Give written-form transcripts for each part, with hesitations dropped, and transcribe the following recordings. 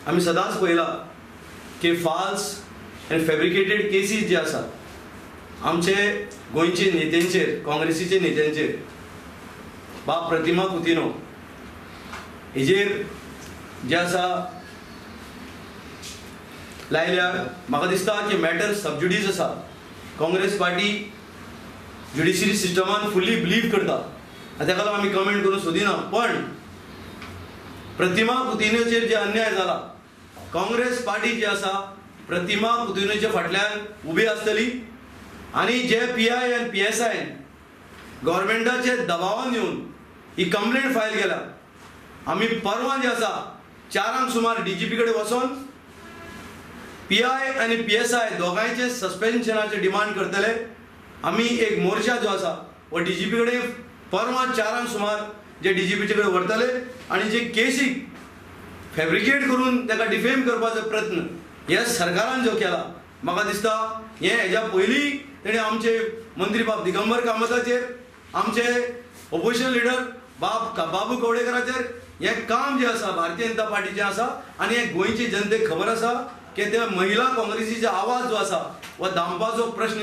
आमी सदांच पळयला की फाल्स आनी फेब्रिकेटेड केसीस जे आसा आमचे गोंयचे नेत्यांचेर, काँग्रेसीचे नेत्यांचेर, बाब प्रतिमा कुतिन्हो हेजेर जे आसा लायल्या. म्हाका दिसता की मॅटर सबज्युडीस आसा. काँग्रेस पार्टी ज्युडिशरी सिस्टमान फुल्ली बिलीव करता आनी ताका लागून आमी कमेंट करूंक सोदिना. पण प्रतिमा कुतिन्होचेर जे अन्याय जाला, काँग्रेस पार्टी जी आसा प्रतिमा कुतिन्होच्या फाटल्यान उबी आसतली आनी जे PI आनी PSI गव्हर्मेंटाचे दबावान येवन ही कंप्लेंट फायल केल्या. आमी परवां जे आसा 4 सुमार DGP कडेन वचोन PI आनी PSI दोगांयचे सस्पेन्शनाचे डिमांड करतले. आमी एक मोर्चा जो आसा हो DGP कडेन परवां 4 सुमार जे DGP कडेन व्हरतले आनी जे केसीक फेब्रिकेट करून ताका डिफेम करपाचो प्रयत्न ह्या सरकारान जो केला, म्हाका दिसता हें हेज्या पयलीं तेणें आमचे मंत्री बाब दिगंबर कामताचेर, आमचे ओपोजिशन लिडर बाब बाबू कवडेकराचेर हें काम जें आसा भारतीय जनता पार्टीचें आसा. आनी हें गोंयचे जनतेक खबर आसा की ते महिला काँग्रेसीचो आवाज जो आसा हो दामपाचो प्रश्न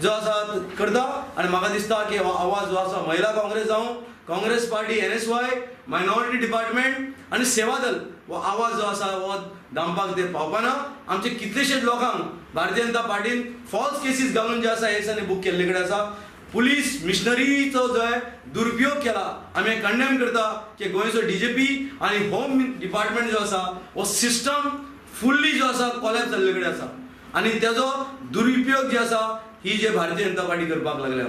जो आसा करता. आनी म्हाका दिसता की हो आवाज जो आसा महिला काँग्रेस जावं, Congress party, NSY, minority department आनी सेवा दल हो आवाज जो आसा हो दामपाक ते पावपाना. आमचे कितलेशेच लोकांक भारतीय जनता पार्टीन फॉल्स केसीस घालून जे आसा हे दिसांनी बूक केल्ले कडेन आसा. पुलीस मिशनरीचो जो दुरुपयोग केला आमी कंडेम करता की गोंयचो DGP आनी होम डिपार्टमेंट जो आसा हो सिस्टम फुल्ली जो आसा कोलॅप्स जाल्ले कडेन आसा आनी तेजो दुरुपयोग जे आसा ही जे भारतीय जनता पार्टी करपाक लागल्या.